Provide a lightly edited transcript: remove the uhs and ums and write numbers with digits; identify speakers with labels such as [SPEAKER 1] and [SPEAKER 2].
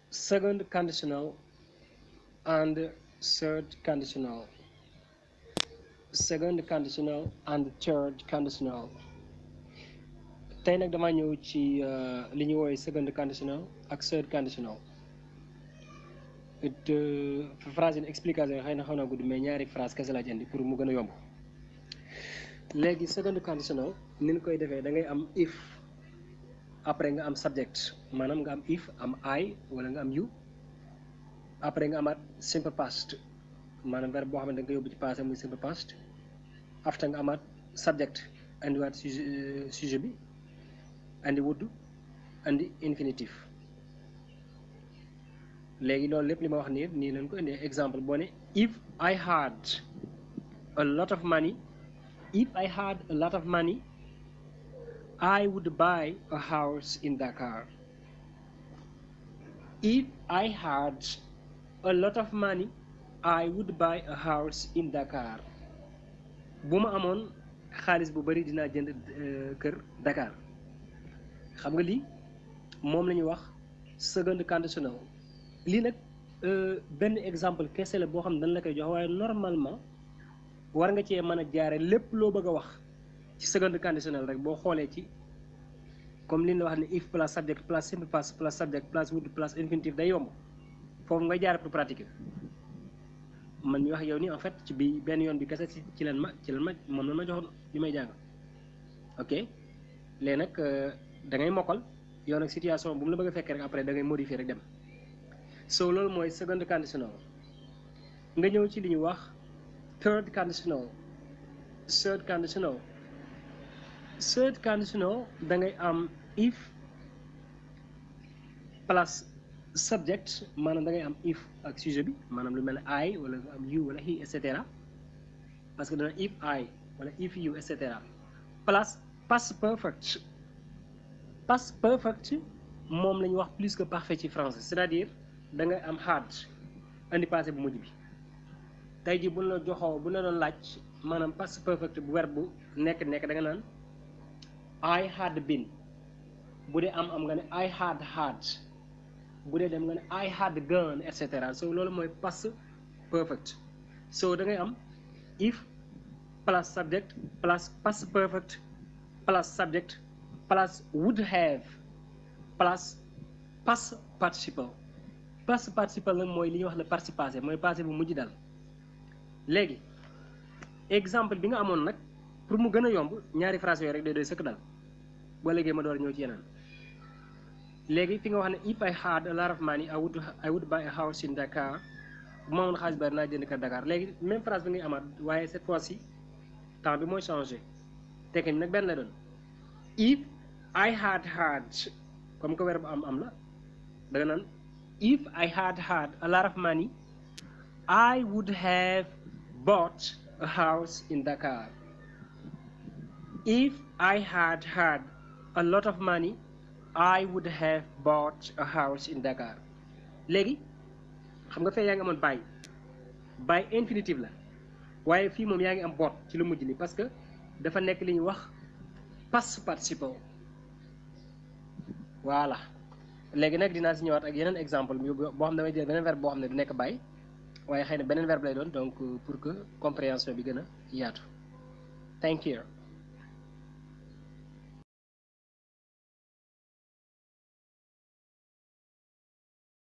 [SPEAKER 1] second conditional and third conditional. Second conditional and third conditional. tey nag damaa ñëw ci li ñuy woowee second conditional ak third conditional. phrase yi explication xëy na xaw naa gudd mais ñaari phrase kese laa ci indi pour mu gën a yomb. léegi second conditional ni ñu koy defee da ngay am if après nga am subject maanaam nga am if am I wala nga am you après nga amaat simple past maanaam verbe boo xam ne da nga koy yóbbu ci passé muy simple past after nga amaat subject andiwaat sujet bi andi would andi infinitif. léegi loolu lépp li ma wax nii lañ ko indee exemple boo ne if I had a lot of money I would buy a house in Dakar. If I had a lot of money I would buy a house in Dakar. bu ma amoon xaalis bu bari dinaa jënd kër Dakar. xam nga lii moom la ñuy wax second conditional. lii nag benn exemple kese la boo xam ne dañ la koy jox waaye normalement war nga cee mën a jaare lépp loo bëgg a wax ci second conditional rek boo xoolee ci comme li ñu la wax ne if plus subject plus simple past plus subject plus would plus infinitif day yomb foofu nga jaare pour pratiquer. man mi wax yow ni en fait ci bi benn yoon bi kese ci leen ma moom la ma joxoon li may jàng ok léegi nag da ngay mokkal yow nag situation bu mu la bëgg a fekkee rek après da ngay modifier rek dem. so loolu mooy second conditional. nga ñëw ci li ñuy wax third conditional. third conditional da ngay am if plus subject maanaam da ngay am if ak sujet bi maanaam lu mel ne I wala nga am you wala he et cetera parce que dana if I wala if you et cetera plus past perfect moom la ñuy wax plus que parfait ci français c'est-à-dire da ngay am had andi passé bu mujj bi. tey jii bu la doon laaj maanaam past perfect bu verbe bu nekk da nga naan I had been. bu dee am nga ne I had bu dee dem nga ne I had gone et cetera so loolu mooy past perfect. so da ngay am if plus subject plus past perfect plus subject plus would have plus past participle. past participle nag mooy li ñuy wax le participe passé mooy passé bu mujj dal. léegi exemple bi nga amoon nag pour mu gën a yomb ñaari phrase yooyu rek day doy sëkk dal boo léegi ma door ñëw ci yeneen. léegi fi nga wax ne if I had a lot of money I would buy a house in Dakar bu ma amoon xaalis bari naa jënd kër Dakar. léegi même phrase bi ngay amaat waaye cette fois-ci temps bi mooy changé tekki nag benn lay doon if I had comme que verbe am la da nga naan if I had a lot of money I would have bought a house in Dakar. If I had a lot of money I would have bought a house in Dakar. léegi xam nga fee yaa ngi amoon by infinitive la waaye fii moom yaa ngi am bought ci lu mujj li parce que dafa nekk li ñuy wax past participle. voilà léegi nag dinaa si ñëwaat ak yeneen exemple boo xam ne damay jël beneen verbe boo xam ne du nekk by waaye xëy na beneen verbe lay doon donc pour que compréhension bi gën a yaatu. Thank you.